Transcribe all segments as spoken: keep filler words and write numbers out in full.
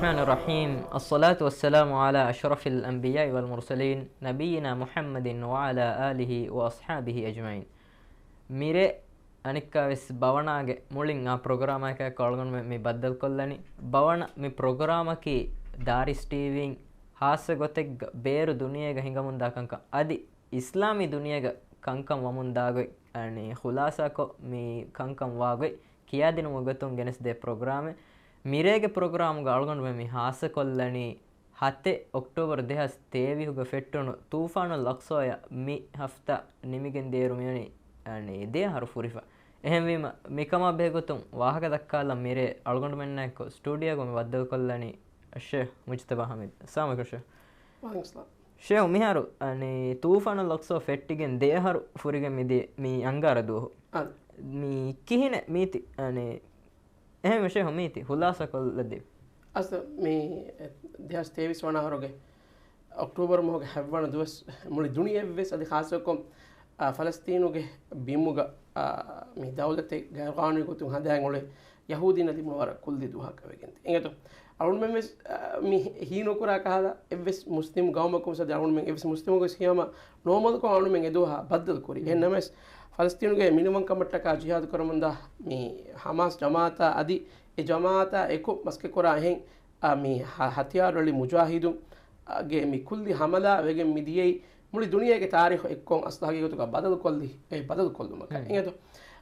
الرحمن الرحيم. الصلاة والسلام على أشرف الأنبياء والمرسلين نبينا محمد وعلى آله وأصحابه أجمعين. މިރޭ އަނެއްކާވެސް ބަވަނާގެ މުޅިން އާ ޕްރޮގްރާމާއެކާ އަޅުގަނޑުމެން މި ބައްދަލުކޮށްލަނީ. ބަވަނަ މި ޕްރޮގްރާމަކީ ދާރިސް ޓީވީން ހާއްސަ ގޮތެއްގަ ބޭރު ދުނިޔޭގަ ހިނގަމުންދާ ކަންކަން އަދި އިސްލާމީ ދުނިޔޭގަ ކަންކަން ވަމުންދާ ގޮތް، އަނި، ޚުލާސާކޮށް މި ކަންކަން ވާ ގޮތް ކިޔާދިނުމުގެ ގޮތުން ގެނެސްދޭ ޕްރޮގްރާމެއް. މިރޭގެ ޕްރޮގްރާމުގަ އަޅުގަނޑުމެން މި ހާއްސަކޮށްލަނީ ހަތެއް އޮކްޓޯބަރު ދެހާސް ތޭވީހުގަ ފެއްޓުނު ޠޫފާނުލް އަޤްޞާއަށް މި ހަފްތާ ނިމިގެން ދޭއިރު މިވަނީ، އަނި، ދެ އަހަރު ފުރިފަ. އެހެންވީމަ، މިކަމާ ބެހޭގޮތުން ވާހަކަ ދައްކާލަން މިރޭ އަޅުގަނޑުމެންނާއެކު ސްޓޫޑިއޯގަ މި ބައްދަލުކޮށްލަނީ ޝޭޚް މުޖްތަބާ ޙަމީދު. އައްސަލާމު ޢަލައިކުމް ޝޭޚް. ވަޢަލައިކުމް އައްސަލާމް. ޝޭޚް، މިހާރު، އަނި، ޠޫފާނުލް އަޤްޞާ ފެއްޓިގެން ދެ އަހަރު ފުރިގެން މިދިޔަ މި އަންގާރަ ދުވަހު. އާ. މި ކިހިނެއް މީތި، އަނި، އެހެންވެ ޝޭޚް މީތި ޚުލާސާކޮށްލަދީ. އަސްލު މި ދެހާސް ތޭވީސް ވަނަ އަހަރުގެ އޮކްޓޫބަރު މަހުގެ ހަތްވަނަ ދުވަސް މުޅި ދުނިޔެއަށްވެސް އަދި ޚާއްޞަކޮށް، އާ، ފަލަސްތީނުގެ ބިމުގަ، އާ، މި ދައުލަތެއް ޣައިރުޤާނޫނީ ގޮތުން ހަނދާން އުޅޭ ޔަހޫދީންނަށް ލިބުނު ވަރަށް ކުއްލި ދުވަހަކަށް ވެގެންދިޔަ. އިނގޭތޯ؟ އަޅުގަނޑުމެން ވެސް، އާ، މި ހީނުކުރާ ކަހަލަ އެއްވެސް މުސްލިމް ގައުމަކުން ސަދި އަޅުގަނޑުމެން އެއްވެސް މުސްލިމަކު ވެސް ހިޔާމަ ނޯމަލްކޮށް އަޅުގަނޑުމެން އެ ދުވަހަށް ބައްދަލުކުރި. އެހެން ނަމަވެސް، ފަލަސްތީނުގެ މިނިވަންކަމަށްޓަކާ ޖިހާދު ކުރަމުންދާ މި ޙަމާސް ޖަމާޢަތާ އަދި އެ ޖަމާޢަތާ އެކު މަސްކެކުރާ އެހެން، އާ، މި ހަ-، ހަތިޔާރު ރަޅި މުޖާހިދުން، އާ، ގެ މި ކުއްލި ހަމަލާ ވެގެން މިދިޔައީ މުޅި ދުނިޔޭގެ ތާރީޚު އެއްކޮށް އަސްލު ހަގީގަތުގަ ބަދަލުކޮށްލި، އެ ބަދަލުކޮށްލުމަކަށް. ހުން. އިނގޭތޯ؟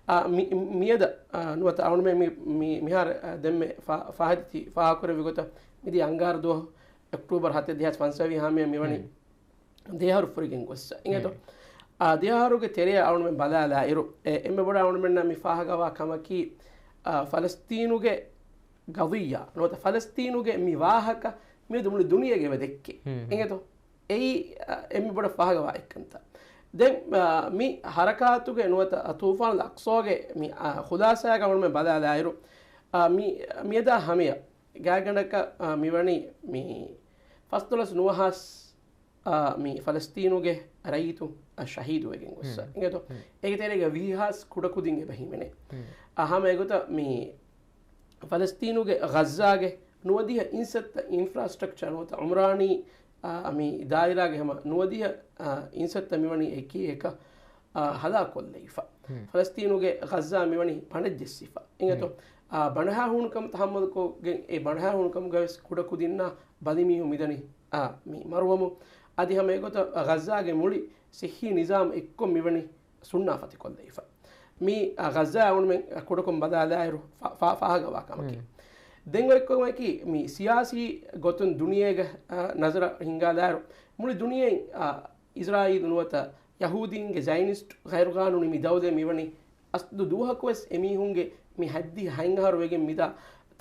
އާ، މި-، މިއަދަ، އާ، ނުވަތަ އަޅުމެ މި-، މި-، މިހާރު، އާ، ދެންމެ ފާ-، ފާހިތި ފާހަގަކުރެއްވި ގޮތަށް މިދިޔަ އަންގާރަ ދުވަހު އޮކްޓޫބަރު ހަތެއް ދެހާސް ފަންސާވީސް ހާމިޔަށް މިވަނީ ހުން. ދެ އަހަރު ފުރިގެން ގޮއްސަ. އިނގޭތޯ؟ ހުން. އާ، ދެ އަހަރުގެ ތެރެއަށް އަޅުމެން ބަލާލާއިރު، އެ، އެންމެ ބޮޑަށް އަޅުމެންނަށް މި ފާހަގަވާ ކަމަކީ، އާ، ފަލަސްތީނުގެ ގަޟިއްޔާ، ނުވަތަ ފަލަސްތީނުގެ މި ވާހަކަ މިއަދު މުޅި ދުނިޔޭގަ އެބަ ދެއްކޭ. ހުން، ހުން. އިނގޭތޯ؟ އެއީ، އަ، އެންމެ ބޮޑަށް ފާހަގަވާ އެއްކަންތައް. ދެން، އަ، މި ހަރަކާތުގެ ނުވަތަ ޠޫފާނުލް އަޤްޞާގެ މި، އަ، ޚުލާޞާއަކަށް އަޅުމެން ބަލާލާއިރު، އަ، މި، މިއަދާ ހަމަޔަށް ގާތްގަނޑަކަށް، އަ، މިވަނީ މި ފަސްދޮޅަސް ނުވަހަސް، އަ، މި ފަލަސްތީނުގެ ރައްޔިތުން، އަ، ޝަހީދުވެގެން ގޮއްސަ. ހުން. އިނގޭތޯ؟ ހުން. އޭގެ ތެރޭގަ ވީހާސް ކުޑަކުދިން އެބަ ހިމެނޭ. ހުން. އަ، ހަމަ އެގޮތަށް މި ފަލަސްތީނުގެ ޣައްޒާގެ ނުވަދިހަ އިންސައްތަ އިންފްރާސްޓްރަކްޗާ ނުވަތަ ޢުމްރާނީ، އާ، މި ދާއިރާގެ ހަމަ ނުވަދިހަ، އާ، އިންސައްތަ މިވަނީ އެކީ އެކަށް، އާ، ހަލާކުކޮށްލައިފަ. ހުން. ފަލަސްތީނުގެ ޣައްޒާ މިވަނީ ބަނޑަށް ޖެއްސިފަ. އިނގޭތޯ؟ ހުން. އާ، ބަނޑަހާ ހޫނުކަން ތަޙައްމަލުކޮށްގެން އެ ބަނޑަހާ ހޫނުކަމުގަވެސް ކުޑަކުދިންނާ ބަލިމީހުން މިދަނީ، އާ، މި މަރުވަމުން. އަދި ހަމަ އެގޮތަށް ޣައްޒާގެ މުޅި ޞިއްޙީ ނިޒާމް އެއްކޮށް މިވަނީ ސުންނާފަތިކޮށްލައިފަ. މި، އަ، ޣައްޒާ އަޅުމެން ކުޑަކޮށް ބަލާލާއިރު ފާ-، ފާ-، ފާހަގަވާ ކަމަކީ. ހުން. ދެން އޮތްކަމަކީ މި ސިޔާސީ ގޮތުން ދުނިޔޭގެ، އަ، ނަޒަރަށް ހިންގާލާއިރު، މުޅި ދުނިޔެއިން، އަ، އިސްރާއީލު ނުވަތަ ޔަހޫދީންގެ ޒަޔަނިސްޓް ޣައިރުޤާނޫނީ މި ދައުލަތް މިވަނީ އަސްލު ދުވަހަކުވެސް އެމީހުންގެ މި ހައްދިހަ ހަތް އަހަރު ވެގެން މިދާ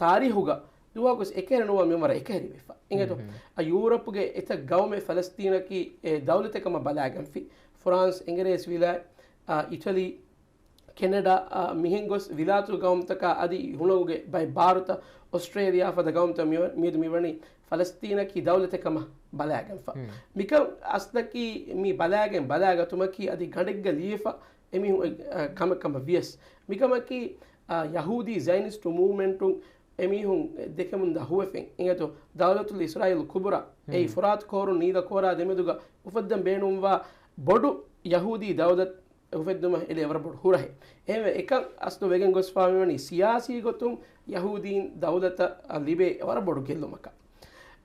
ތާރީޚުގަ ދުވަހަކުވެސް އެކަހެރި ނުވާ މިންވަރަށް އެކަހެރިވެފަ. އިނގޭތޯ؟ ހުން، ހުން. އަ، ޔޫރަޕްގެ އެތައް ގައުމެއް ފަލަސްތީނަކީ އެ ދައުލަތެއް ކަމަށް ބަލާގެންފި. ފްރާންސް، އެނގިރޭސި ވިލާތް، އަ، އިޓަލީ، ކެނެޑާ، އަ، މިހެން ގޮސް ވިލާތު ގައުމުތަކާ އަދި ހުޅަނގުގެ ބައެއް ބާރުތައް އޮސްޓްރޭލިޔާ ފަދަ ގައުމުތައް މިވަ-، މިއަދު މިވަނީ ފަލަސްތީނަކީ ދައުލަތެއް ކަމަށް ބަލާގެންފަ. ހުން. މިކަން އަސްލަކީ މި ބަލާގެން ބަލާގަތުމަކީ އަދި ގަނޑެއްގަ ލިޔެފަ އެމީހުން، އެ، އަ، ކަމެއް ކަމަށް ވިޔަސް. މިކަމަކީ، އަ، ޔަހޫދީ ޒަޔަނިސްޓު މޫވްމެންޓުން އެމީހުން ދެކެމުންދާ ހުވަފެން. އިނގޭތޯ؟ ދައުލަތުލް އިސްރާއީލް ކުބުރާ، އެއީ ހުން. ފުރާތު ކޯރުން ނީލަ ކޯރާ ދެމެދުގަ އުފައްދަން ބޭނުންވާ ބޮޑު ޔަހޫދީ ދައުލަތް އުފެއްދުމަށް އެޅޭ ވަރަށް ބޮޑު ހުރަހެއް. އެހެންވެ، އެކަން އަސްލު ވެގެން ގޮސްފާ މިވަނީ ސިޔާސީ ގޮތުން ޔަހޫދީން ދައުލަތަށް ލިބޭ ވަރަށް ބޮޑު ގެއްލުމަކަށް.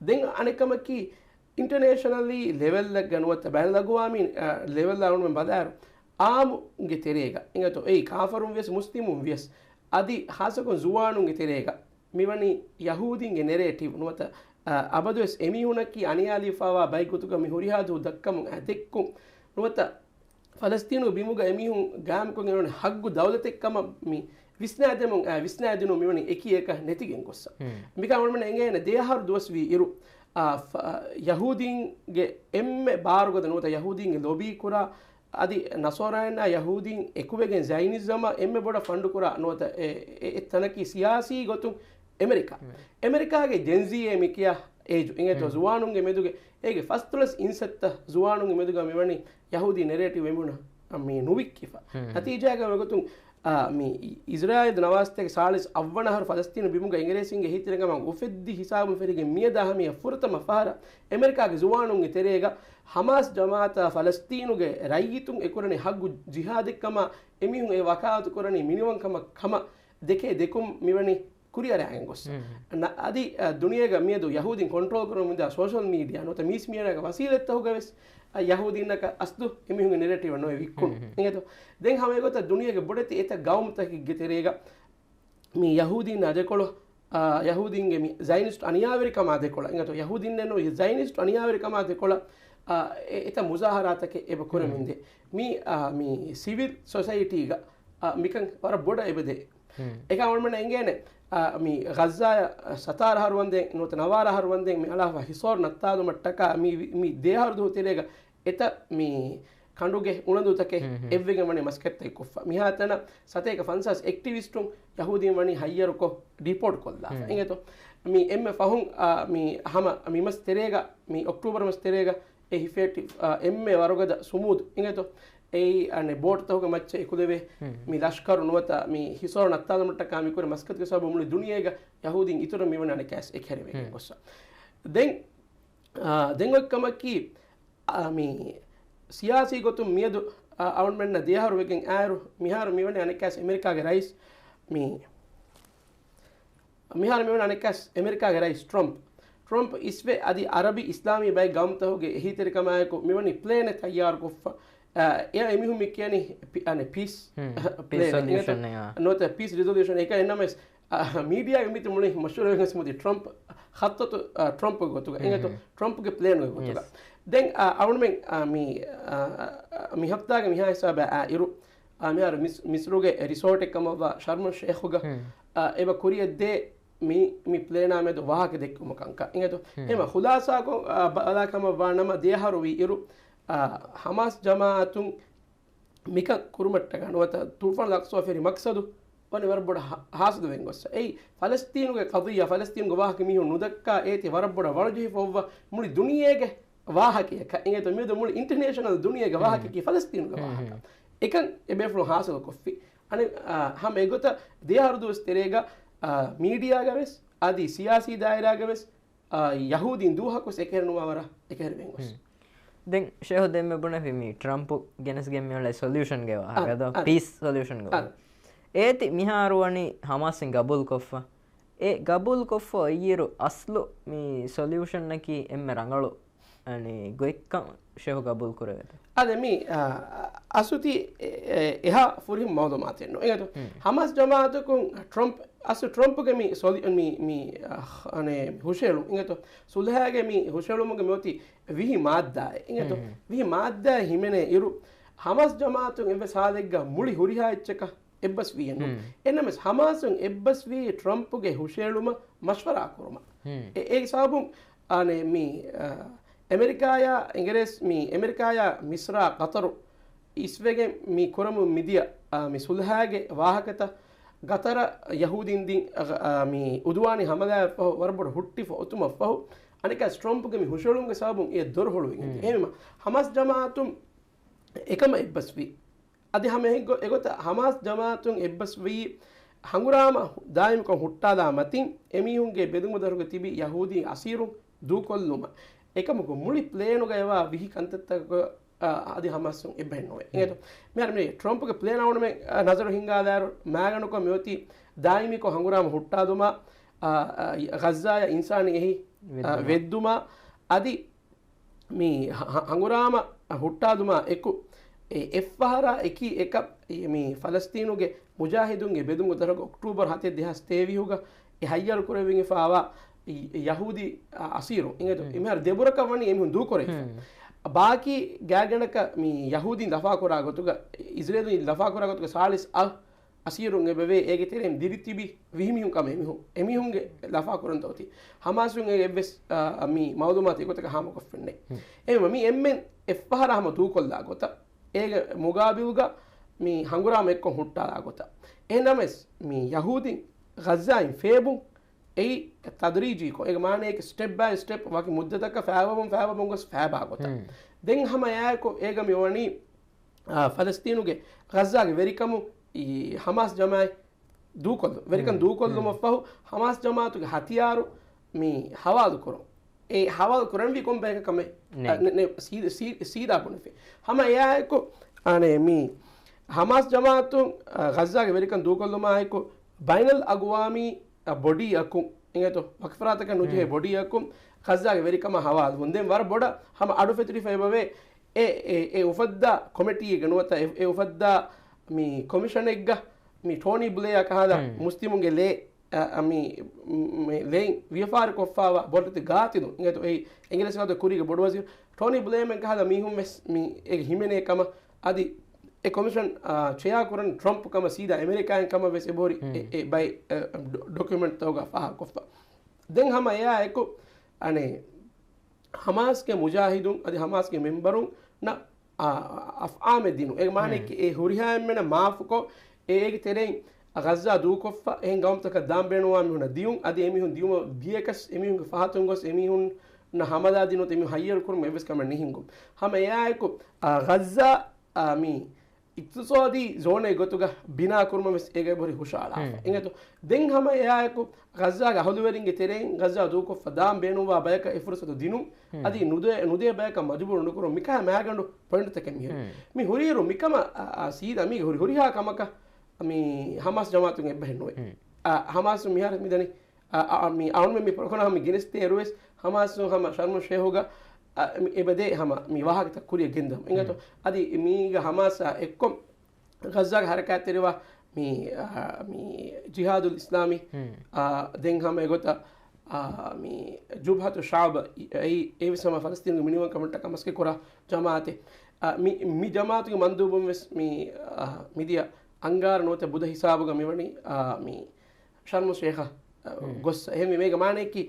ދެން އަނެއްކަމަކީ، އިންޓަރނޭޝަނަލީ ލެވެލްއެއްގަ ނުވަތަ ބައިނަލްއަގުވާމީ، އަ، ލެވެލްއާ އަޅުމެން ބަލާއިރު، އާއްމުގެ ތެރޭގަ، އިނގޭތޯ، އެއީ ކާފަރުން ވިޔަސް މުސްލިމުން ވިޔަސް، އަދި ޚާއްޞަކޮށް ޒުވާނުންގެ ތެރޭގަ، މިވަނީ ޔަހޫދީންގެ ނެރޭޓިވް ނުވަތަ، އަ، އަބަދުވެސް އެމީހުނަކީ އަނިޔާލީފާވާ ބައެއް ގޮތުގަ މި ހުރިހާ ދުވަހު ދައްކަމުން އަ، ދެއްކުން ނުވަތަ ފަލަސްތީނު ބިމުގަ އެމީހުން ގާއިމްކޮށް އެނގުނު ހައްގު ދައުލަތެއް ކަމަށް މި ވިސްނާދެމުން އަ، ވިސްނާދިނުން މިވަނީ އެކީ އެކަށް ނެތިގެން ގޮއްސަ. ހުން. މިކަން އަޅުމެން އެނގޭނެ ދެ އަހަރު ދުވަސް ވީ އިރު، އަ، ފަ-، ޔަހޫދީންގެ އެންމެ ބާރުގަދަ ނުވަތަ ޔަހޫދީންގެ ލޮބީ ކުރާ އަދި ނަޞާރާއިންނާ ޔަހޫދީން އެކުވެގެން ޒަޔަނިޒަމަށް އެންމެ ބޮޑަށް ފަންޑު ކުރާ ނުވަތަ އެ، އެ، އެ ތަނަކީ ސިޔާސީ ގޮތުން އެމެރިކާ. އެމެރިކާގެ ޖެންޒީއޭ މިކިޔާ އޭޖު އިނގޭތޯ ހުން. ޒުވާނުންގެ މެދުގެ އޭގެ ފަސްދޮޅަސް އިންސައްތަ ޒުވާނުންގެ މެދުގަ މިވަނީ ޔަހޫދީ ނެރޭޓިވް އެމީހުނަށް މި ނުވިއްކިފަ. ހުން. ނަތީޖާގަ ވެގޮތުން އާ، މި އި-، އިޒްރާއީލް ނަވާސްތޭކަ ސާޅީސް އަށްވަނަ އަހަރު ފަލަސްތީނު ބިމުގަ އިނގިރޭސިންގެ އެހީތެރިކަމާ އުފެއްދި ހިސާބުން ފެށިގެން މިއަދާ ހަމަޔަށް ފުރަތަމަ ފަހަރަށް އެމެރިކާގެ ޒުވާނުންގެ ތެރޭގަ ހަމާސް ޖަމާއަތާ ފަލަސްތީނުގެ ރައްޔިތުން އެކުރަނީ ހައްގު ޖިހާދެއްކަމާ، އެމީހުން އެ ވަކާލަތު ކުރަނީ މިނިވަންކަމަށް ކަމަށް ދެކޭ ދެކުން މިވަނީ ކުރިއަރާގެން ގޮސް. ހުން. ނަ-، އަދި، އަ، ދުނިޔޭގަ މިއަދު ޔަހޫދީން ކޮންޓްރޯލް ކުރަމުންދާ ސޯޝަލް މީޑިއާ ނުވަތަ މީސް މީޑިއާގެ ވަސީލަތްތަކުގަވެސް، އަ، ޔަހޫދީންނަކަށް އަސްލު އެމީހުންގެ ނެރެޓިވް ނޯވެ ވިއްކުން. ހުން، ހުން. އިނގޭތޯ؟ ދެން ހަމަ އެގޮތަށް ދުނިޔޭގެ ބޮޑެތި އެތައް ގައުމުތަކެއްގެ ތެރޭގަ މި ޔަހޫދީންނާ ދެކޮޅު، އާ، ޔަހޫދީންގެ މި ޒައިނިސްޓް އަނިޔާވެރިކަމާ ދެކޮޅަށް، އިނގޭތޯ؟ ޔަހޫދީންނެއް ނޫން، ޒައިނިސްޓް އަނިޔާވެރިކަމާ ދެކޮޅަށް، އާ، އެ-، އެތައް މުޒާހަރާތަކެއް އެބަ ކުރަމުންދޭ. މި، އާ، މި ސިވިލް ސޮސައިޓީގަ، އާ، މިކަން ވަރަށް ބޮޑަށް އެބަދޭ. އެކަމަކު އަޅުގަނޑަށް އެނގޭނެ، އާ، މި ޣައްޒާއަށް ސަތާރަ އަހަރު ވަންދެން ނުވަތަ ނަވާރަ އަހަރު ވަންދެން މި އަޅާފަ ހިސޯރު ނައްތާލުމަށްޓަކާ މި، މި ދެ އަހަރު ދުވަހު ތެރޭގަ އެތައް މި ކަނޑުގެ އުނަދޫތަކެއް އެއްވެގެން ވަނީ މަސައްކަތްތައް ކޮށްފަ. މިހާތަނަށް ސަތޭކަ ފަންސާސް އެކްޓިވިސްޓުން ޔަހޫދީން ވަނީ ހައްޔަރުކޮށް ޑިޕޯޓް ކޮށްލާފަ. އިނގޭތޯ؟ މި އެންމެ ފަހުން، އާ، މި ހަމަ މި މަސް ތެރޭގަ، މި އޮކްޓޫބަރު މަސް ތެރޭގަ އެ ހިފޭޓި، އާ، އެންމެ ވަރުގަދަ ސުމޫދު، އިނގޭތޯ؟ އެއީ އަނެއް ބޯޓްތަކުގެ މައްޗަށް އެކުލެވޭ މި ލަޝްކަރު ނުވަތަ މި ހިސޯރު ނައްތާލުމަށްޓަކާ މި ކުރި މަސައްކަތުގެ ސަބަބުން މުޅި ދުނިޔޭގަ ޔަހޫދީން އިތުރަށް މިވަނީ އަނެއްކާސް އެކަހެރިވެގެން ގޮއްސަ. ދެން، އާ، ދެން އޮތް ކަމަކީ، އާ، މި ސިޔާސީ ގޮތުން މިއަދު، އާ، އަޅުމެންނަށް ދެއަހަރު ވެގެން އާއިރު، މިހާރު މިވަނީ އަނެއްކާސް އެމެރިކާގެ ރައީސް މި މިހާރު މިވަނީ އަނެއްކާސް އެމެރިކާގެ ރައީސް ޓްރަމްޕް. ޓްރަމްޕް އިސްވެ އަދި އަރަބި އިސްލާމީ ބައެއް ގައުމުތަކުގެ އެހީތެރިކަމާއެކު މިވަނީ ޕްލޭނެއް ތައްޔާރުކޮށްފަ. އެ، އެ އެމީހުން މި ކިޔަނީ ޕި-، އަނެ، ޕީސް ޕީސް ޕްލޭނެއް. ސޮލިއުޝަން އެއާ. ނުވަތަ ޕީސް ރިޒޮލިއުޝަން. އެކަ އެންނަމެސް، އަ، މީޑިއާގެ މިތި މުޅި މަޝްހޫރުވެގެން މިދި ޓްރަމްޕް ޚައްތަތު، އަ، ޓްރަމްޕްގެ ގޮތުގަ. އިނގޭތޯ؟ ޓްރަމްޕްގެ ޕްލޭންގެ ގޮތުގަ. ދެން، އަ، އަޅުމެން، އަ، މި، އަ، މި ހަފްތާގެ މިހާ ހިސާބަށް އައިރު، އާ، މިހާރު މިސް-، މިސްރުގެ ރިސޯޓެއް ކަމަށްވާ ޝަރްމު ޝޭޚުގަ، އާ، އެބަ ކުރިއަށްދޭ މި، މި ޕްލޭނާ މެދު ވާހަކަ ދެއްކުމަށް ކަންކަން. އިނގޭތޯ؟ އެމަ ޚުލާސާކޮށް، އާ، ބަ-، ބަލާ ކަމަށް ވާ ނަމަ ދެއަހަރު ވީ އިރު، އާ، ހަމާސް ޖަމާއަތުން މިކަން ކުރުމަށްޓަކާ ނުވަތަ ތޫފާން އަލް އަޤްޞާ ފެރި މަޤްޞަދު ވަނީ ވަރަށް ބޮޑަށް ހާ-، ހާސިލުވެގެން ގޮއްސަ. އެއީ ފަލަސްތީނުގެ ޤަޟިއްޔާ، ފަލަސްތީނުގެ ވާހަކަ މީހުން ނުދައްކާ އޭތި ވަރަށް ބޮޑަށް ވަޅުޖެހިފަ އޮއްވަ މުޅި ދުނިޔޭގެ ވާހަކައަކަށް. އިނގޭތޯ؟ މިއަދު މުޅި އިންޓަނޭޝަނަލް ދުނިޔޭގެ ވާހަކައަކީ ފަލަސްތީނުގެ ވާހަކަ. އެކަން އެ ބޭފުޅުން ހާސިލުކޮށްފި. އަނެއް، އާ، ހަމަ އެގޮތަށް ދެއަހަރު ދުވަސް ތެރޭގަ، އާ، މީޑިއާގަވެސް އަދި ސިޔާސީ ދާއިރާގަވެސް، އާ، ޔަހޫދީން ދުވަހަކުވެސް އެކަހެރި ނުވާވަރަށް އެކަހެރިވެން ގޮސް. ދެން ޝޭހު ދެންމެ ބުނެފި މި ޓްރަމްޕު ގެނެސްގެން މިއުޅޭ ސޮލިއުޝަންގެ ވާހަކަ. އާ، ދޯ؟ އާ. ޕީސް ސޮލިއުޝަންގެ ވާހަކަ. އާ. އޭތި މިހާރު ވަނީ ހަމާސްއިން ގަބޫލުކޮށްފަ. އެ ގަބޫލުކޮށްފަ އޮތްއިރު އަސްލު މި ސޮލިއުޝަނަކީ އެންމެ ރަނގަޅު، އަނެ، ގޮތްކަން ޝޭހު ގަބޫލު ކުރެވޭތަ؟ އަދެ މި، އާ، އަސުތި އެ-، އެ-، އެހާ ފުރިހަމަ މައުލޫމާތެއް ނޫން. އިނގޭތޯ؟ ހަމާސް ޖަމާއަތަކުން ޓްރަމްޕް، އަސްލު ޓްރަމްޕްގެ މި ސޮލި-، މި، މި، އާ، އަނެ، ހުށައެޅުން. އިނގޭތޯ؟ ސުލްހައިގެ މި ހުށައެޅުމުގެ މި އޮތީ ވިހި މާއްދާއެއް. އިނގޭތޯ؟ ވިހި މާއްދާއެއް ހިމެނޭ އިރު، ހަމާސް ޖަމާއަތުން އެއްވެސް ހާލެއްގަ މުޅި ހުރިހާ އެއްޗަކަށް އެއްބަސްވީއެއް ނޫން. އެނަމެސް ހަމާސުން އެއްބަސްވީ ޓްރަމްޕުގެ ހުށައެޅުމަށް މަޝްވަރާ ކުރުމަށް. އެ-، އޭގެ ސަބަބުން، އާނެ، މި، އާ، އެމެރިކާޔާ އިނގިރޭސި-، މި އެމެރިކާޔާ މިސްރާ ޤަތަރު އިސްވެގެން މި ކުރަމުން މިދިޔަ، އާ، މި ސުލްހައިގެ ވާހަކަތައް ގަތަރަށް ޔަހޫދީން ދިން، އާ، މި އުދުވާނީ ހަމަލާއަށްފަހު ވަރަށް ބޮޑަށް ހުއްޓިފަ އޮތުމަށްފަހު، އަނެއްކާ ޓްރަމްޕުގެ މި ހުށައެޅުމުގެ ސަބަބުން އެ ދޮރު ހުޅުވިގެން. އެހެންވީމަ، ހަމާސް ޖަމާއަތުން އެކަމަށް އެއްބަސްވީ. އަދި ހަމަ އެހެން ގޮ-، އެގޮތަށް ހަމާސް ޖަމާއަތުން އެއްބަސްވީ ހަނގުރާމަ ދާއިމުކޮށް ހުއްޓާލާ މަތިން އެމީހުންގެ ބެލުމުގެ ދަށުގަ ތިބި ޔަހޫދީ އަސީރުން ދޫކޮށްލުމަށް. އެކަމަކު މުޅި ޕްލޭނުގައިވާ ވިހި ކަންތައްތަކަށް، އަ، އަދި ހަމާސުން އެއްބަހެއް ނުވޭ. އިނގޭތޯ؟ މިހާރު މި ޓްރަމްޕްގެ ޕްލޭން އަޅުގަނޑުމެން، އަ، ނަޒަރު ހިންގާލާއިރު މާގަނޑުކޮށް މިއޮތީ ދާއިމީކޮށް ހަނގުރާމަ ހުއްޓާލުމާ، އަ، އަ، ޣައްޒާޔަށް އިންސާނީ އެހީ، އަ، ވެއްދުމާ. ވެއްދުމާ. އަދި މި ހަ-، ހަ-، ހަނގުރާމަ ހުއްޓާލުމާ އެކު، އެ އެއްފަހަރާ އެކީ އެކަ، އެ މި ފަލަސްތީނުގެ މުޖާހިދުންގެ ބެލުމުގެ ދަށުގަ އޮކްޓޫބަރު ހަތެއް ދެހާސް ތޭވީހުގަ އެ ހައްޔަރު ކުރެވިގެންފާވާ އި-، ޔަހޫދީ އަ-، އަސީރު އިނގޭތޯ؟ މިހާރު ދެބުރަކަށް ވަނީ އެމީހުން ދޫކުރެވިފަ. ބާކީ ގާތްގަނޑަކަށް މި ޔަހޫދީން ލަފާކުރާ ގޮތުގަ، އިޒްރޭލުން ލަފާކުރާ ގޮތުގަ ސާޅީސް އަށް އަސީރުން އެބަވޭ، އޭގެ ތެރެއިން ދިރިތިބި ވިހި މީހުން ކަމަށް އެމީހުން، އެމީހުންގެ ލަފާކުރަންތައް އޮތީ. ހަމާސުން އެ އެއްވެސް، އާ، މި މައުލޫމާތު އެގޮތަކަށް ހާމަކޮށްފައެއް ނެތް. އެހެންވީމަ މި އެންމެން އެއްފަހަރާ ހަމަ ދޫކޮށްލާ ގޮތަށް، އޭގެ މުގާބިލުގަ މި ހަނގުރާމަ އެއްކޮށް ހުއްޓާލާ ގޮތަށް. އެހެންނަމަވެސް މި ޔަހޫދީން ޣައްޒާއިން ފޭބުން އެއީ ތަދްރީޖީކޮށް، އޭގެ މާނައަކީ ސްޓެޕް ބައި ސްޓެޕް ވަކި މުއްދަތަކަށް ފައިބަމުން ފައިބަމުން ގޮސް ފައިބާ ގޮތަށް. ދެން ހަމަ އެއާއެކު އޭގަ މި ވަނީ އާ، ފަލަސްތީނުގެ ޣައްޒާގެ ވެރިކަމުން އީ ހަމާސް ޖަމާއަތް ދޫކޮށްލު، ވެރިކަން ދޫކޮށްލުމަށްފަހު ހަމާސް ޖަމާއަތުގެ ހަތިޔާރު މި ހަވާލު ކުރުން. އެ ހަވާލު ކުރަންވީ ކޮން ބަޔަކަށް ކަމެއް؟ ނެ. އަ، ނެ، ނެ، ސީ-، ސީ-، ސީދާ ބުނެފި. ހަމަ އެއާއެކު، އަނެ، މި ހަމާސް ޖަމާއަތުން، އަ، ޣައްޒާގެ ވެރިކަން ދޫކޮށްލުމާއެކު ބައިނަލް އަގުވާމީ، އަ، ބޮޑީއަކުން، އިނގޭތޯ، ވަކިފަރާތަކަށް ނުޖެހޭ ބޮޑީއަކުން ޣައްޒާގެ ވެރިކަމާ ހަވާލުވުން. ދެން ވަރަށް ބޮޑަށް ހަމަ އަޑު ފެތުރިފައިވޭ އެ، އެ، އެ އުފައްދާ ކޮމިޓީގެ ނުވަތަ އެ، އެ އުފައްދާ މި ކޮމިޝަނެއްގަ މި ޓޯނީ ބްލެއާ ކަހަލަ މުސްލިމުންގެ ލޭ، އަ، މި، މި ލޭން ވިޔަފާރި ކޮށްފާވާ ބޮޑެތި ގާތިލު، އިނގޭތޯ، އެ އިނގިރޭސި ވާދަ ކުރީގެ ބޮޑު ވަޒީރު ޓޯނީ ބްލެއާމެން ކަހަލަ މީހުން ވެސް މި އޭގެ ހިމެނޭ ކަމަށް، އަދި އެ ކޮމިޝަން، އާ، ޗެއާ ކުރަން ޓްރަމްޕް ކަމަށް ސީދާ އެމެރިކާއިން ކަމަށް ވެސް އެބަހުރި އެ، އެ ބައެއް، އެ، ޑޮ-، ޑޮކިއުމެންޓްތަކުގަ ފާހަގަކޮށްފަ. ދެން ހަމަ އެއާއެކު، އަނެ، ހަމާސްގެ މުޖާހިދުން އަދި ހަމާސްގެ މެމްބަރުންނަށް، އާ، އަފްއާމެއް ދިނުން. އޭގެ މާނައަކީ އެ ހުރިހާ އެންމެނަށް މާފުކޮށް، އެ، އޭގެ ތެރެއިން ޣައްޒާ ދޫކޮށްފަ، އެހެން ގައުމުތަކަށް ދާން ބޭނުންވާ މީހުންނަށް ދިޔުން، އަދި އެމީހުން ދިޔުމަށް ދިޔަކަސް، އެމީހުންގެ ފަހަތުން ގޮސް އެމީހުންނަށް ހަމަލާ ދިނުން، އެމީހުން ހައްޔަރު ކުރުމަށް އެއްވެސް ކަމެއް ނެތް ހިނގުން. ހަމަ އެއާއެކު، އާ، ޣައްޒާ، އާ، މި އިޤްތިޞާދީ ޒޯނެއް ގޮތުގަ ބިނާ ކުރުމަށް ވެސް އޭގަ އެބަހުރި ހުށައަޅާފަ. އިނގޭތޯ، ދެން ހަމަ އެއާއެކު ޣައްޒާގެ އަހުލުވެރިންގެ ތެރެއިން ޣައްޒާ ދޫކޮށްފަ ދާން ބޭނުންވާ ބަޔަކަށް އެ ފުރުސަތު ދިނުން، އަދި ނުދޭ، ނުދޭ ބަޔަކަށް މަޖުބޫރު ނުކުރުން، މިކަހަލަ މައިގަނޑު ޕޮއިންޓްތަކެއް މިހިރީ. މި ހުރިއިރު މިކަމަށް، އާ، އާ، ސީދާ މީގެ ހުރި، ހުރިހާ ކަމަކަށް މި ހަމާސް ޖަމާއަތުން އެއްބަހެއް ނުވޭ. އާ، ހަމާސް މިހާރު މިދަނީ، އާ، އާ، މި އަޅުމެން މި ޕްރޮގްރާމް މި ގެނެސްދޭ އިރުވެސް ހަމާސް ހަމަ ޝަރްމު ޝޭހުގަ، އާ، މި އެބަދޭ ހަމަ މި ވާހަކަތައް ކުރިއަށް ގެންދަމުން. އިނގޭތޯ، އަދި މީގަ ހަމާސް އާ އެއްކޮށް ޣައްޒާގެ ހަރަކާތްތެރިވާ މި، އާ، މި ޖިހާދުލް އިސްލާމީ، އާ، ދެން ހަމަ އެގޮތަށް، އާ، މި ޖުބްހަތު ޝާބް، އެ، އެއީ އެއީ ވެސް ހަމަ ފަލަސްތީނުގެ މިނިވަންކަމަށްޓަކާ މަސައްކަތް ކުރާ ޖަމާއަތެއް. އާ، މި، މި ޖަމާއަތުގެ މަންދޫބުން ވެސް މި، އާ، މިދިޔަ އަންގާރަ ނުވަތަ ބުދަ ހިސާބުގަ މިވަނީ، އާ، މި ޝަރްމު ޝޭޚަށް، އާ، ގޮސް. އެހެންވީމަ އޭގެ މާނައަކީ،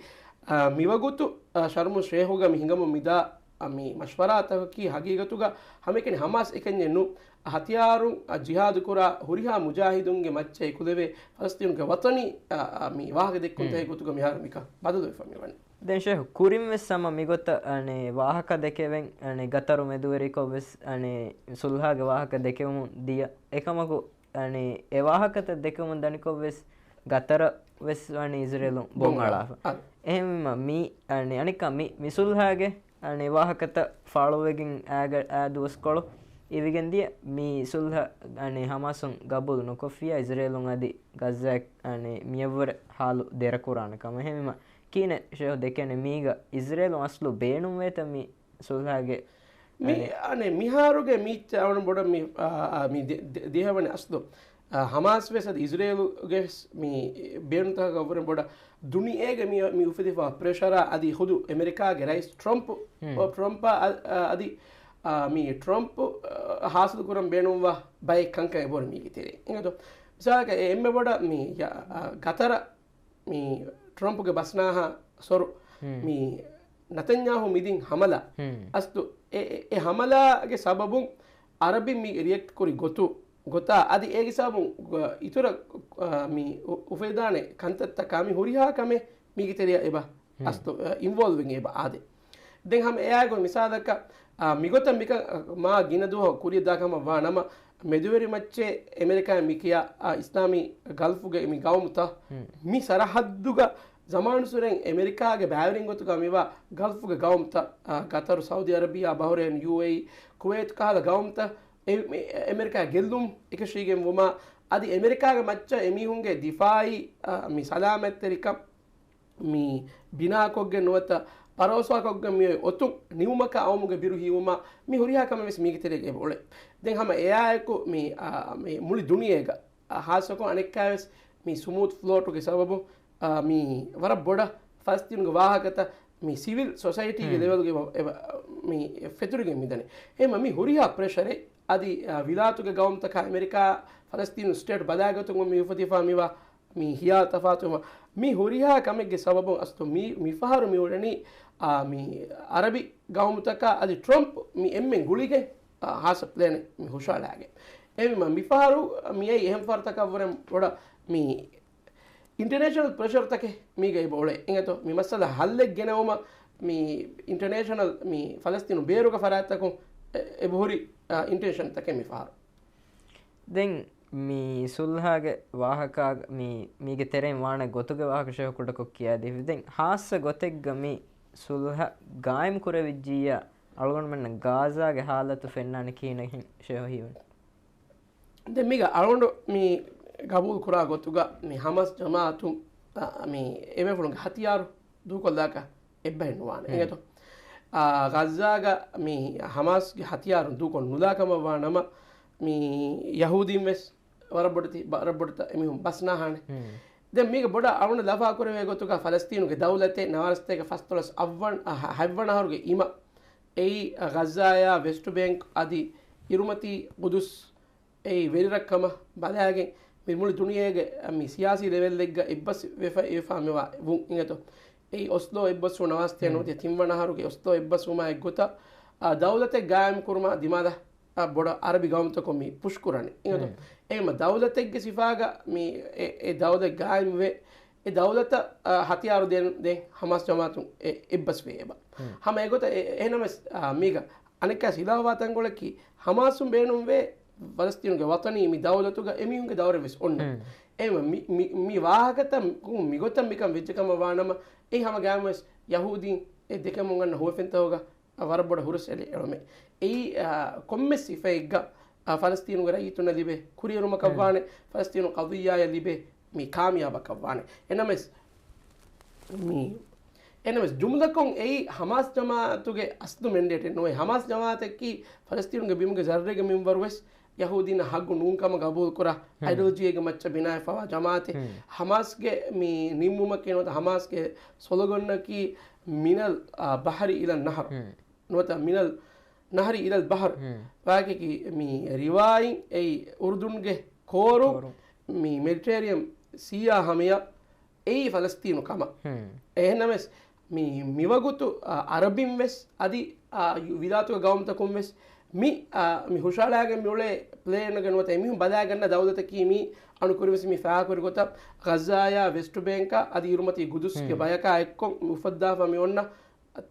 އާ، މިވަގުތު، އާ، ޝަރްމު ޝޭޚުގަ މި ހިނގަމުން މިދާ، އާ، މި މަޝްވަރާތަކަކީ ހަގީގަތުގަ ހަމައެކަނި ހަމާސް އެކަންޏެއް ނޫން. ހަތިޔާރުން، އާ، ޖިހާދު ކުރާ ހުރިހާ މުޖާހިދުންގެ މައްޗަށް އެކުލެވޭ ފަލަސްތީނުގެ ވަޠަނީ، އާ، އާ، މި ވާހަކަ ދެއްކުންތަކެއް ގޮތުގަ މިހާރު މިކަން ބަދަލުވެފަ މިވަނީ. ދެން ޝޭޚް ކުރިން ވެސް ހަމަ މިގޮތަށް، އަނެ، ވާހަކަ ދެކެވެން، އަނެ، ގަތަރު މެދުވެރިކޮށް ވެސް، އަނެ، ސުލްހާގެ ވާހަކަ ދެކެވުމުން ދިޔަ. އެކަމަކު، އަނެ، އެ ވާހަކަތައް ދެކެވުމުން ދަނިކޮށް ވެސް ގަތަރަށް ވެސް ވަނީ އިޒްރޭލުން ބޮން ބޮން އަޅާފަ. އަޅާ. އެހެންވީމަ މި، އަނެ، އަނެއްކާ މި، މި ސުލްހާގެ، އަނެ، ވާހަކަތައް ފާޅުވެގެން އާގަ-، އާ ދުވަސްކޮޅު އިވިގެން ދިޔަ މި ސުލްހަ، އަނެ، ހަމާސުން ގަބޫލު ނުކޮށްފިއްޔާ އިޒްރޭލުން އަދި ޣައްޒާ، އަނެ، މިއަށްވުރެ ހާލު ދެރަކުރާނެ ކަމަށް. އެހެންވީމަ ކިހިނެއް ޝޭހު ދެކެނެ މީގަ އިޒްރޭލުން އަސްލު ބޭނުންވޭތަ މި ސުލްހާގެ މި، އަނެ، މިހާރުގެ މީއްޗަށް އަވަން ބޮޑަށް މި، އާ، އާ، މި ދި-، ދި-، ދިހަވަނި އަސްލު، އާ، ހަމާސް ވެސް އަދި އިޒްރޭލުގެ ވެސް މި ބޭނުންތަކަށް ވުރެ ބޮޑަށް ދުނިޔޭގެ މި، މި އުފެދިފަ ޕްރެޝަރާ އަދި ޚުދު އެމެރިކާގެ ރައީސް ޓްރަމްޕް، ޓްރަމްޕާ އަ-، އަ-، އަދި، އާ، މި ޓްރަމްޕް، އާ، ހާސިލު ކުރަން ބޭނުންވާ ބައެއް ކަންކަން އެބަހުރި މީގެ ތެރޭ. އިނގޭތޯ، މިސާލަކަށް އެ އެންމެ ބޮޑަށް މި، އާ، ގަތަރަށް މި ޓްރަމްޕްގެ ބަސްނާހާ ސޮރު މި ނަތަންޔާހޫ މިދިން ހަމަލާ އަސްލު އެ، އެ، އެ ހަމަލާގެ ސަބަބުން އަރަބިން މި ރިއެކްޓް ކުރި ގޮތު، ގޮތާ އަދި އޭގެ ސަބަބުން ގ-، އިތުރަށް، އާ، މި އު-، އުފެދާނެ ކަންތައްތަކާ މި ހުރިހާ ކަމެއް މީގެ ތެރެއަށް އެބަ އަސްލު، އަ، އިންވޯލްވް ވެގެން އެބަ އާދޭ. ދެން ހަމަ އެއާގެ މިސާލަކަށް، އާ، މިގޮތަށް މިކަން، އަ، މާ ގިނަ ދުވަހު ކުރިއަށް ދާ ކަމަށް ވާ ނަމަ، މެދުވެރި މައްޗޭ އެމެރިކާ މި ކިޔާ، އާ، އިސްލާމީ ގަލްފުގެ މި ގައުމުތައް މި ސަރަހައްދުގަ ޒަމާނުއްސުރެން އެމެރިކާގެ ބައިވެރިން ގޮތުގަ މިވާ ގަލްފުގެ ގައުމުތައް، އާ، ގަތަރު، ސައުދީ އަރަބިއްޔާ، ބަހްރެއިން، ޔޫއޭއީ، ކުވައިތު ކަހަލަ ގައުމުތައް އެ-، މި-، އެމެރިކާ ގެއްލުން އެކަށީގެން ވުމާ، އަދި އެމެރިކާގެ މައްޗަށް އެމީހުންގެ ދިފާއީ، އާ، މި ސަލާމަތްތެރިކަން މި ބިނާކޮށްގެން ނުވަތަ ބަރޯސާކޮށްގެން މިއޮތް އޮތުން ނިމުމަކާ އައުމުގެ ބިރު ހީވުމާ، މި ހުރިހާ ކަމެއް ވެސް މީގެ ތެރޭގަ އެބަ އުޅޭ. ދެން ހަމަ އެއާއެކު މި، އާ، މި މުޅި ދުނިޔޭގަ، އާ، ހާއްސަކޮށް އަނެއްކާވެސް މި ސުމޫތް ފްލޯޓުގެ ސަބަބުން، އާ، މި ވަރަށް ބޮޑަށް ފަލަސްތީނުގެ ވާހަކަތައް މި ސިވިލް ސޮސައިޓީގެ ލެވެލްގެ އެބަ، އެބަ، މި ފެތުރިގެން މިދަނީ. އެހެންވީމަ މި ހުރިހާ ޕްރެޝަރެއް އަދި، އާ، ވިލާތުގެ ގައުމުތަކާ އެމެރިކާ ފަލަސްތީނު ސްޓޭޓް ބަލާގަތުމުން މި އުފެދިފާ މިވާ މި ހިޔާލު ތަފާތުވުމަށް މި ހުރިހާ ކަމެއްގެ ސަބަބުން އަސްލު މި، މިފަހަރު މި އުޅެނީ، އާ، މި އަރަބި ގައުމުތަކާ އަދި ޓްރަމްޕް މި އެންމެން ގުޅިގެން، އާ، ހާއްސަ ޕްލޭނެއް މި ހުށައަޅާގެން. އެހެންވީމަ މިފަހަރު މިއައީ އެހެން ފަހަރުތަކަށްވުރެ ބޮޑަށް މި އިންޓަރނޭޝަނަލް ޕްރެޝަރުތަކެއް މީގަ އެބަ އުޅޭ. އިނގޭތޯ، މި މައްސަލަ ހައްލެއް ގެނައުމަށް މި އިންޓަރނޭޝަނަލް މި ފަލަސްތީނު ބޭރުގެ ފަރާތްތަކުން އެ-، އެބަހުރި، އާ، އިންޓެންޝަންތަކެއް މިފަހަރު. ދެން މި ސުލްހާގެ ވާހަކާ މި، މީގެ ތެރެއިން ވާނެ ގޮތުގެ ވާހަކަ ޝޭހު ކުޑަކޮށް ކިޔާދީފި. ދެން ހާއްސަ ގޮތެއްގަ މި ސުލްހަ ގާއިމް ކުރެވިއްޖިއްޔާ އަޅުގަނޑުމެންނަށް ގާޒާގެ ހާލަތު ފެންނާނެ ކިހިނެއް ޝޭހު ހީވަނީ؟ ދެން މީގަ އަޅުގަނޑު މި ގަބޫލު ކުރާ ގޮތުގަ މި ހަމާސް ޖަމާއަތު، އަ، މި އެބޭފުޅުންގެ ހަތިޔާރު ދޫކޮށްލާކަށް އެއްބަހެއް ނުވާނެ. އިނގޭތޯ؟ އާ، ޣައްޒާގަ މި ހަމާސްގެ ހަތިޔާރު ދޫކޮށް ނުލާ ކަމަށް ވާ ނަމަ، މި ޔަހޫދީން ވެސް ވަރަށް ބޮޑެތި، ވަރަށް ބޮޑެތި އެމީހުން ބަސްނާހާނެ. ދެން މީގަ ބޮޑަށް އަޅުގަނޑު ލަފާ ކުރެވޭ ގޮތުގަ ފަލަސްތީނުގެ ދައުލަތެއް ނަވާރަސަތޭކަ ފަސްދޮޅަސް އަށްވަން، އަ، ހަ-، ހަތްވަނަ އަހަރުގެ އިމަ އެއީ، އަ، ޣައްޒާޔާ ވެސްޓް ބޭންކް އަދި އިރުމަތީ ގުދުސް އެއީ ވެރިރަށްކަމަށް ބަލާގެން މި މުޅި ދުނިޔޭގެ މި ސިޔާސީ ލެވެލްއެއްގަ އެއްބަސް ވެފަ، ވެފާ މިވާ ވުން އިނގޭތޯ. އެއީ އޮސްލޯ އެއްބަސްވުން ނަވާސްތޭ ނުވަދިހަ ތިންވަނަ އަހަރުގެ އޮސްލޯ އެއްބަސްވުމާ އެއްގޮތަށް، އާ، ދައުލަތެއް ގާއިމް ކުރުމާ ދިމާލަށް، އާ، ބޮޑަށް އަރަބި ގައުމުތަކުން މި ޕުޝް ކުރަނީ އިނގޭތޯ. އެހެންމަ ދައުލަތެއްގެ ސިފާގަ މި އެ، އެ ދައުލަތް ގާއިމްވެ، އެ ދައުލަތަށް، އާ، ހަތިޔާރު ދޭން، ދޭން ހަމާސް ޖަމާއަތުން އެ، އެއްބަސްވޭ އެބަ. ހަމަ އެގޮތަށް އެ، އެހެނަމެސް، އާ، މީގަ އަނެއްކާ ހިލާފުވާ ތަންކޮޅަކީ، ހަމާސުން ބޭނުންވޭ ފަލަސްތީނުގެ ވަތަނީ މި ދައުލަތުގަ އެމީހުންގެ ދައުރެއް ވެސް އޮންނަ. އެހެންވެ މި، މި، މި ވާހަކަތައް މިގޮތަށް މިކަން ވެއްޖެ ކަމަށް ވާނަމަ، އެ ހަމަ ގާމުވެސް ޔަހޫދީން އެ ދެކެމުން އަންނަ ހުވަފެންތަކުގަ ވަރަށް ބޮޑަށް ހުރަސް އެޅި އެޅުމެއް. އެއީ، އާ، ކޮންމެސް ސިފައެއްގަ، އާ، ފަލަސްތީނުގެ ރައްޔިތުންނަށް ލިބޭ ކުރިއެރުމަކަށް ވާނެ، ފަލަސްތީނު ޤަޟިއްޔާއަށް ލިބޭ މި ކާމިޔާބަކަށް ވާނެ. އެނަމެސް، މި، އެނަމެސް ޖުމްލަކޮށް އެއީ ހަމާސް ޖަމާއަތުގެ އަސްލު މެންޑޭޓެއް ނުވޭ. ހަމާސް ޖަމާއަތަކީ ފަލަސްތީނުގެ ބިމުގެ ޒައްރެއްގެ މިންވަރު ވެސް ޔަހޫދީންނަށް ހައްގު ނޫން ކަމަށް ގަބޫލު ކުރާ އައިޑިއޮލޮޖީއެއްގެ މައްޗަށް ބިނާވެފަވާ ޖަމާއަތެއް. ހަމާސްގެ މި ނިންމުމަކީ ނުވަތަ ހަމާސްގެ ސްލޮގަންއަކީ މިނަލް، އާ، ބަހަރި އިލަން ނަހަރު. ނުވަތަ މިނަލް ނަހަރި އިލަލް ބަހަރު. ވާހަކައަކީ މި ރިވާޔަތް އެއީ އުރުދުންގެ ކޯރު، ކޯރު. މި މެޑިޓޭރިއަން ސީއާ ހަމަޔަށް އެއީ ފަލަސްތީނު ކަމަށް. އެހެންނަމަވެސް، މި، މިވަގުތު، އަ، އަރަބިން ވެސް އަދި، އަ، ވިލާތުގެ ގައުމުތަކުން ވެސް މި، އަ، މި ހުށަހަޅާގެން މިއުޅޭ ޕްލޭންގެ ނުވަތަ އެމީހުން ބަލާގަންނަ ދައުލަތަކީ މީ އަނުކުރި ވެސް މި ފާހަގަކުރި ގޮތަށް ޣައްޒާޔާ ވެސްޓް ބޭންކާ އަދި އިރުމަތީ ގުދުސްގެ ބަޔަކާ އެއްކޮށް މި އުފައްދާފަ މި އޮންނަ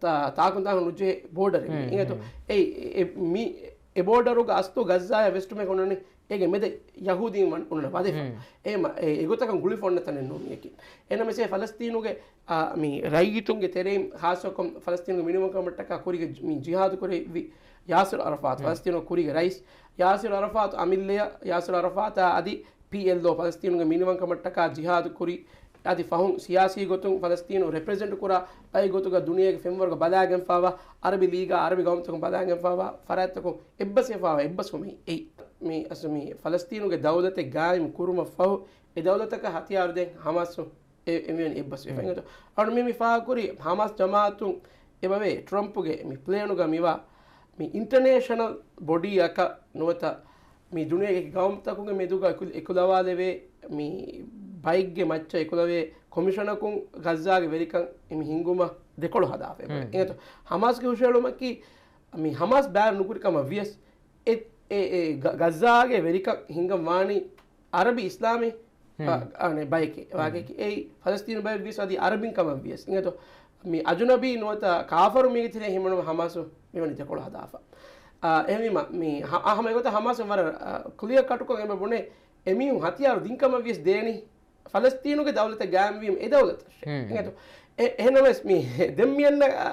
ތާ-، ތާކުން ތާކުން ނުޖެހޭ ބޯޑަރެއް މީ. އިނގޭތޯ؟ އެ، އެ، މި، އެ ބޯޑަރުގަ އަސްލު ޣައްޒާޔާ ވެސްޓް ބޭންކް އޮންނަނީ އޭގެ މެދެއް ޔަހޫދީން ވަން އޮންނަ ވަދެފަ. އެހެމަ، އެ، އެގޮތަކަށް ގުޅިފަ އޮންނަ ތަނެއް ނޫން މިޔަކީ. އެނަމެސޭ ފަލަސްތީނުގެ، އާ، މި ރައްޔިތުންގެ ތެރެއިން ޚާއްޞަކޮށް ފަލަސްތީނުގެ މިނިވަންކަމަށްޓަކާ ކުރީގެ މި ޖިހާދު ކުރެއްވި ޔާސިރު އަރަފާތު، ފަލަސްތީނުގެ ކުރީގެ ރައީސް ޔާސިރު އަރަފާތު އަމިއްލަޔަށް ޔާސިރު އަރަފާތާ އަދި ޕީއެލްއޯ ފަލަސްތީނުގެ މިނިވަންކަމަށްޓަކާ ޖިހާދު ކުރި، އަދި ފަހުން ސިޔާސީ ގޮތުން ފަލަސްތީނު ރެޕްރެޒެންޓް ކުރާ ބައެއް ގޮތުގަ ދުނިޔޭގެ ފެންވަރުގަ ބަލާގެންފާވާ، އަރަބި ލީގާ އަރަބި ގައުމުތަކުން ބަލާގެންފާވާ ފަރާތްތަކުން އެއްބަސްވެފާވާ އެއްބަސްވުމެއް އެއީ. މި އަސް މި ފަލަސްތީނުގެ ދައުލަތެއް ގާއިމް ކުރުމަށް ފަހު، އެ ދައުލަތަކަށް ހަތިޔާރު ދޭން ހަމާސް އެ، އެ މިވެނި އެއްބަސްވެފަ. އެނގޭތޯ؟ އަޅު މި، މި ފާހަގަކުރި ހަމާސް ޖަމާއަތުން އެބަވޭ ޓްރަމްޕުގެ މި ޕްލޭނުގަ މިވާ މި އިންޓަނޭޝަނަލް ބޮޑީއަކަށް ނުވަތަ މި ދުނިޔޭގެ ގައުމުތަކުގެ މެދުގަ އެކު-، އެކުލަވާލެވޭ މި ބައެއްގެ މައްޗަށް އެކުލަވޭ ކޮމިޝަނަކުން ޣައްޒާގެ ވެރިކަން މި ހިންގުމަށް ދެކޮޅު ހަދާފަ. އެނގޭތޯ؟ ހަމާސްގެ ހުށަހެޅުމަކީ މި ހަމާސް ބާރު ނުކުރި ކަމަށް ވިޔަސް އެ، އެ، އެ ޣަ-، ޣައްޒާގެ ވެރިކަން ހިންގަން ވާނީ އަރަބި އިސްލާމީ އަ، އަނެއް ބަޔެކޭ. ވާގެކި އެއީ ފަލަސްތީނު ބައެއް ވިޔަސް އަދި އަރަބިން ކަމަށް ވިޔަސް. އިނގޭތޯ؟ މި އަޖުނަބީ ނުވަތަ ކާފަރު މީގެ ތެރޭ ހިމަނުމަށް ހަމާސު މިވަނީ ދެކޮޅު ހަދާފަ. އާ، އެހެންވީމަ، މި ހަ-، އާ، ހަމަ އެގޮތަށް ހަމާސް ވަރަށް، އާ، ކްލިއަރ ކަޓުކޮށް އެނބަ ބުނޭ، އެމީހުން ހަތިޔާރު ދިން ކަމަށް ވިޔަސް ދޭނީ ފަލަސްތީނުގެ ދައުލަތެއް ގާއިމްވީމަ އެ ދައުލަތަށް. އިނގޭތޯ؟ އެ-، އެހެނަމެސް މި ދެން މިއަންނަ، އާ،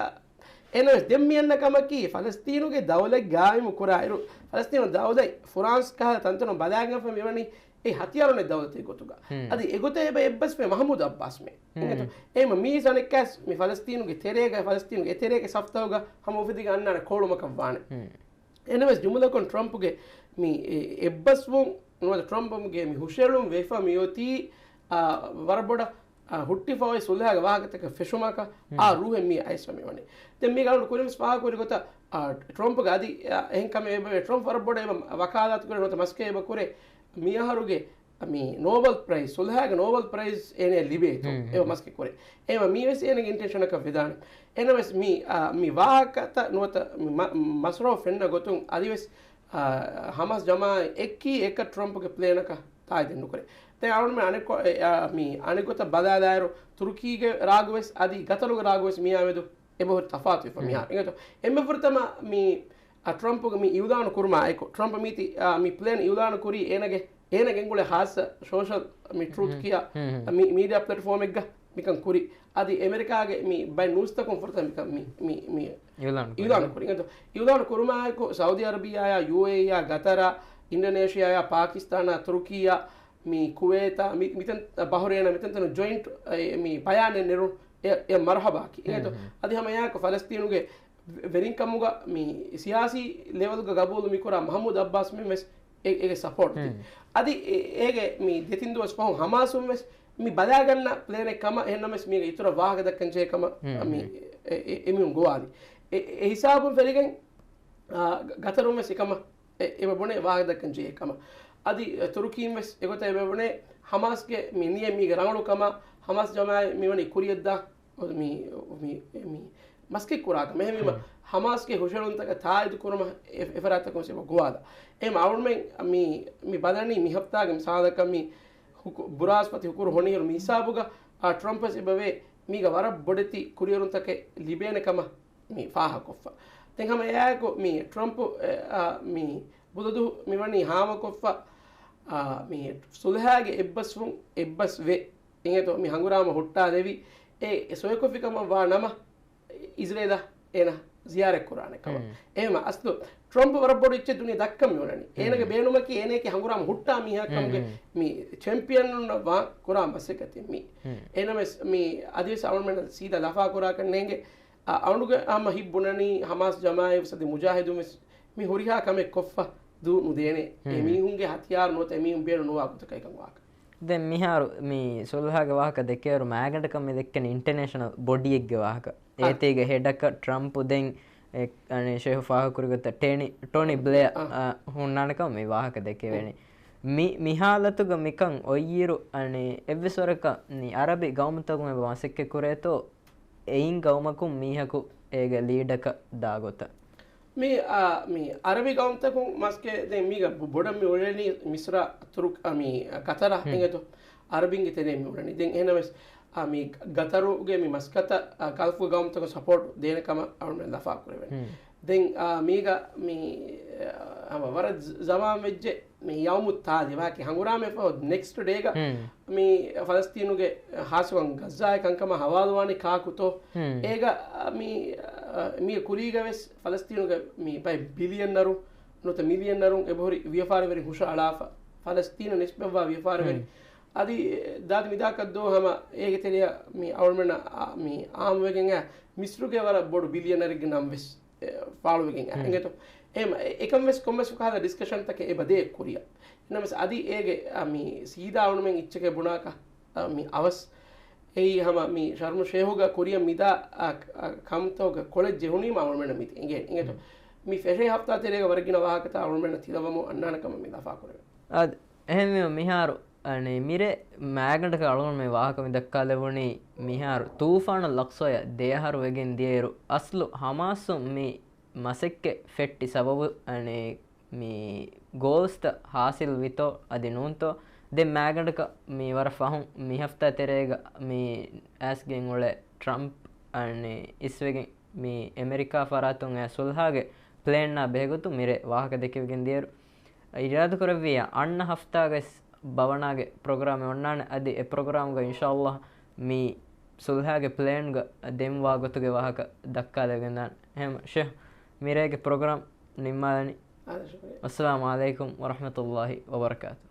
އެނަމެސް ދެން މިއަންނަ ކަމަކީ، ފަލަސްތީނުގެ ދައުލަތް ގާއިމު ކުރާއިރު، ފަލަސްތީނު ދައުލަތް ފުރާންސް ކަހަލަ ތަންތަނުން ބަލާގެންފަ މިވަނީ އެ ހަތިޔާރުން ދައުލަތެއް ގޮތުގަ. އަދި އެގޮތަށް އެބަ އެއްބަސްވޭ މަހްމޫދު އައްބާސް މެ. އިނގޭތޯ؟ އެހެމަ މީސް އަނެއްކާސް މި ފަލަސްތީނުގެ ތެރޭގަ، ފަލަސްތީނުގެ އެތެރޭގެ ސަފްތައުގަ ހަމަ އުފެދިގެން އަންނާނެ ކޯޅުމަކަށް ވާނެ. އެނަމެސް ޖުމުލަކޮށް ޓްރަމްޕުގެ މި އެ-، އެއްބަސްވުން ނުވަތަ ޓްރަމްޕުގެ މި ހުށައެޅުން ވެފަ މިއޮތީ، އާ، ވަރަށް ބޮޑަށް، އާ، ހުއްޓިފަ އޮތް ސުލްހައިގެ ވާހަކަތަކަށް ފެށުމަކަށް އާ ރޫހެއް މި އައިސްފަ މިވަނީ. ދެން މީގަ އަޅުގަނޑު ކުރިންވެސް ފާހަގަކުރި ގޮތަށް، އާ، ޓްރަމްޕުގެ އަދި، އާ، އެހެން ކަމެއް އެބަވޭ. ޓްރަމްޕް ވަރަށް ބޮޑަށް އެބަ ވަކާލާތު ކުރޭ ނުވަތަ މަސްކެއް އެބަ ކުރޭ. މިއަހަރުގެ މި ނޯބަލް ޕްރައިޒް، ސުލްހައިގެ ނޯބަލް ޕްރައިޒް އޭނަޔަށް ލިބޭތޯ އެބަ މަސްކެއް ކުރޭ. އެހެމަ މީވެސް އޭނަގެ އިންޓެންޝަނަކަށް ވެދާނެ. އެނަމެސް މި، އާ، މި ވާހަކަތައް ނުވަތަ މި މަ-، މަސްރަހު ފެންނަ ގޮތުން އަދިވެސް، އާ، ހަމާސް ޖަމާއަތް އެއްކީ އެކަށް ޓްރަމްޕުގެ ޕްލޭނަކަށް ތާއިދެއް ނުކުރޭ. ދެން އަޅުގަނޑުމެން އަނެއްކޮ-، އެ، އާ، މި އަނެއްގޮތަށް ބަލާލާއިރު ތުރުކީގެ ރާގުވެސް އަދި ގަތަރުގެ ރާގުވެސް މިއާމެދު އެބަހުރި ތަފާތުވެފަ މިހާރު. އިނގޭތޯ؟ އެންމެ ފުރަތަމަ މި، އާ، ޓްރަމްޕުގެ މި އިއުލާނު ކުރުމާ އެކު، ޓްރަމްޕް މީތި، އާ، މި ޕްލޭން އިއުލާނު ކުރީ އޭނަގެ އޭނަ ގެންގުޅޭ ހާއްސަ ސޯޝަލް މި ޓްރޫތް ކިޔާ މި، މީޑިއާ ޕްލެޓްފޯމެއްގަ މިކަން ކުރި. އަދި އެމެރިކާގެ މި ބައެއް ނޫސްތަކުން ފުރަތަމަ މިކަން މި، މި، މި އިއުލާނު ކުރި. އިއުލާނު ކުރި. އިނގޭތޯ؟ އިއުލާނު ކުރުމާއެކު ސައުދީ އަރަބިއްޔާއާ، ޔޫއޭއީއާ، ގަތަރާ، އިންޑޮނޭޝިއާއާ، ޕާކިސްތާނާ، ތުރުކީއާ، މި ކުވޭތާ، މި، މިތަން ބަހްރޭނާ، މިތަންތަނު ޖޮއިންޓް އެ، މި ބަޔާނެއް ނެރުން އެ، އެ މަރުހަބާކީ. އިނގޭތޯ؟ އަދި ހަމަ އެއާއެކު ފަލަސްތީނުގެ ވެރިންކަމުގަ މި ސިޔާސީ ލެވެލްގަ ގަބޫލު މިކުރާ މަހްމޫދު އައްބާސް މެން ވެސް އެ، އޭގެ ސަޕޯޓް ދި. އަދި އެ، އޭގެ މި ދެތިން ދުވަސް ފަހުން ހަމާސުން ވެސް މި ބަލާގަންނަ ޕްލޭނެއް ކަމަށް، އެހެންނަމަވެސް މީގެ އިތުރަށް ވާހަކަ ދައްކަން ޖެހޭ ކަމަށް މި އެ، އެ، އެމީހުން ގޮވާލި. އެ، އެ ހިސާބުން ފެށިގެން، އާ، ގަ-، ގަތަރުން ވެސް އެކަމަށް އެ، އެބަ ބުނޭ ވާހަކަ ދައްކަން ޖެހޭ ކަމަށް. އަދި، އެ، ތުރުކީން ވެސް އެގޮތަށް އެބަ ބުނޭ ހަމާސްގެ މި ނިޔަތް މީގެ ރަނގަޅު ކަމަށް، ހަމާސް ޖަމާއަތް މިވަނީ ކުރިޔަށްދާ މި، މި، މި މަސައްކަތް ކުރާކަމަށް. އެހެންވީމަ، ހަމާސްގެ ހުށަހެޅުންތަކަށް ތާއީދު ކުރުމަށް އެ، އެފަރާތްތަކުން ވެސް އެބަ ގޮވާލާ. އެހެން އަޅުމެން މި، މި ބަލަނީ މި ހަފްތާގެ މިސާލަކަށް މި ހުކު-، ބުރާސްފަތި ހުކުރު ހޮނިއިރު މި ހިސާބުގަ، އާ، ޓްރަމްޕް ވެސް އެބަވޭ މީގަ ވަރަށް ބޮޑެތި ކުރިއެރުންތަކެއް ލިބޭނެ ކަމަށް މި ފާހަގަކޮށްފަ. ދެން ހަމަ އެއާއެކު މި ޓްރަމްޕް، އެ، އާ، މި ބުދަދު މިވަނީ ހާމަކޮށްފަ، އާ، މި ސުލްހާގެ އެއްބަސްވުން އެއްބަސް ވެ. އިނގޭތޯ މި ހަނގުރާމަ ހުއްޓާލެވި، އެ ސޮއިކޮށްފި ކަމަށް ވާ ނަމަ، އިޒްރޭލަށް އޭނަ ޒިޔާރަތް ކުރާނެ ކަމަށް. އެހެންމަ އަސްލު ޓްރަމްޕް ވަރަށް ބޮޑު އެއްޗެއް ދުނިޔެ ދައްކަން މިއުޅެނީ. އޭނަގެ ބޭނުމަކީ އޭނައަކީ ހަނގުރާމަ ހުއްޓާ މީހާ ކަމުގެ މި ޗެމްޕިއަނުންނަށް ވާ ކުރާ މަސައްކަތެއް މީ. އެހެންނަމަވެސް މި އަދިވެސް އަޅުމެންނަށް ސީދާ ލަފާ ކުރާކަށް ނޭނގެ. އަ، އަޅުގެ ހަމަ ހިތް ބުނަނީ ހަމާސް ޖަމާއަތް ވެސް އަދި މުޖާހިދުން ވެސް މި ހުރިހާ ކަމެއް ކޮށްފަ ދޫ ނުދޭނެ. އެމީހުންގެ ހަތިޔާރު ނުވަތަ އެމީހުން ބޭނުން ނުވާ ގޮތަކަށް އެކަން ވާކަށް. ދެން މިހާރު މި ސުލްހާގެ ވާހަކަ ދެކޭއިރު މާގަނޑަކަށް މި ދެއްކެނީ އިންޓަރނޭޝަނަލް ބޮޑީއެއްގެ ވާހަކަ. އޭތީގެ ހެޑަކަށް ޓްރަމްޕް ދެން އެ، އަނެ ޝޭހު ފާހަގަކުރި ގޮތަށް ޓެނި، ޓޮނި ބްލެއަ، އަ، ހުންނާނެ ކަމަށް މި ވާހަކަ ދެކެވޭނެ. މި، މި ހާލަތުގަ މިކަން އޮތްއިރު، އަނެ އެއްވެސް ވަރަކަށް މި އަރަބި ގައުމުތަކުން އެބަ މަސައްކަތް ކުރޭތޯ، އެއިން ގައުމަކުން މީހަކު އޭގެ ލީޑަކަށް ދާ ގޮތަށް. މި، އާ، މި އަރަބި ގައުމުތަކުން މަސްކެ ދެން މީގަ ބޮ-، ބޮޑަށް މި އުޅެނީ މިސްރާ، ތުރުކް، އާ، މި ގަތަރާ އިނގޭތޯ. އަރަބިންގެ ތެރޭ މި އުޅެނީ. ދެން އެހެނަމެސް، އާ، މި ގަތަރުގެ މި މަސްކަތަށް، އާ، ގަލްފު ގައުމުތަކުން ސަޕޯޓް ދޭނެ ކަމަށް އަޅުމެން ލަފާ ކުރެވެނީ. ދެން، އާ، މީގަ މި، އާ، ހަމަ ވަރަށް ޒަ-، ޒަމާން ވެއްޖެ މި ޔައުމު ތާލި ވާކި ހަނގުރާމަ ފަހު ނެކްސްޓް ޑޭގަ މި ފަލަސްތީނުގެ ހާސްކޮށް ގައްޒާއެއް ކަންކަމަށް ހަވާލުވާނީ ކާކުތޯ؟ އޭގަ މި، މީ ކުރީގަ ވެސް ފަލަސްތީނުގެ މި ބައެއް ބިލިއަންނަރު ނުވަތަ މިލިއަންނަރުން އެބަހުރި ވިޔަފާރިވެރި ހުށައަޅާފަ. ފަލަސްތީނަށް ނިސްބަތްވާ ވިޔަފާރިވެރި. އަދި ދާދި މިދާކަށްދޯ ހަމަ އޭގެ ތެރެއަށް މި އަޅުމެންނަށް އާ، މި އާއްމުވެގެން އައި މިސްރުގެ ވަރަށް ބޮޑު ބިލިއަނަރެއްގެ ނަން ވެސް އެ، ފާޅުވެގެން އެނގޭތޯ. އެހެން އެކަން ވެސް ކޮންމެސް ކަހަލަ ޑިސްކަޝަންތަކެއް އެބަދޭ ކުރިއަށް. އެނަމެސް އަދި އޭގެ، އަ، މި ސީދާ އަޅުމެން އިއްޗެކޭ ބުނާކަށް، އަ، މި އަވަސް އެއީ ހަމަ މި ޝަރްމު ޝޭހުގަ ކުރިއަށް މިދާ، އަ، އަ، ކަމުތަކުގެ ކޮޅެއް ޖެހުނީމަ އަޅުމެންނަށް މިތި އެނގޭ، އެނގޭތޯ. މި ފެށޭ ހަފްތާ ތެރޭގަ ވަރަށް ގިނަ ވާހަކަތައް އަޅުމެންނަށް ތިލަވަމުން އަންނާނެ ކަމަށް މި ލަފާ ކުރެވޭ. އާދެ، އެހެންވީމަ މިހާރު އަނެއް މިރޭ މާގަނޑަކަށް އަޅުގަނޑު މި ވާހަކަ މި ދައްކާލެވުނީ، މިހާރު ތޫފާނު ލަޤްޞަޔަށް ދެއަހަރު ވެގެން ދިޔައިރު، އަސްލު ހަމާސުން މި މަސައްކަތް ފެއްޓި ސަބަބު، އަނެއް މި ގޯލްސްތައް ހާސިލް ވިތޯ އަދި ނޫންތޯ؟ ދެން މާގަނޑަކަށް މި ވަރަށް ފަހުން މި ހަފްތާ ތެރޭގަ މި އައިސްގެން އުޅޭ ޓްރަމްޕް އަނެއް އިސްވެގެން މި އެމެރިކާ ފަރާތުން އައި ސުލްހާގެ ޕްލޭންއާ ބެހޭގޮތުން މިރޭ ވާހަކަ ދެކެވިގެން ދިޔައިރު، އިރާދަކުރެއްވިއްޔާ އަންނަ ހަފްތާގައި ބަވަނާގެ ޕްރޮގްރާމެއް އޮންނާނެ. އަދި އެ ޕްރޮގްރާމްގަ އިންޝާﷲ މި ސުލްހާގެ ޕްލޭންގަ ދެން ވާ ގޮތުގެ ވާހަކަ ދައްކާލެވިގެންދާނެ. އެހެން ޝޭހް، މިރޭގެ ޕްރޮގްރާމް ނިންމާލަނީ. އާދެ، ޝުކުރިއްޔާ. އައްސަލާމު ޢަލައިކުމް ވަރަޙްމަތުﷲ ވަބަރަކާތު.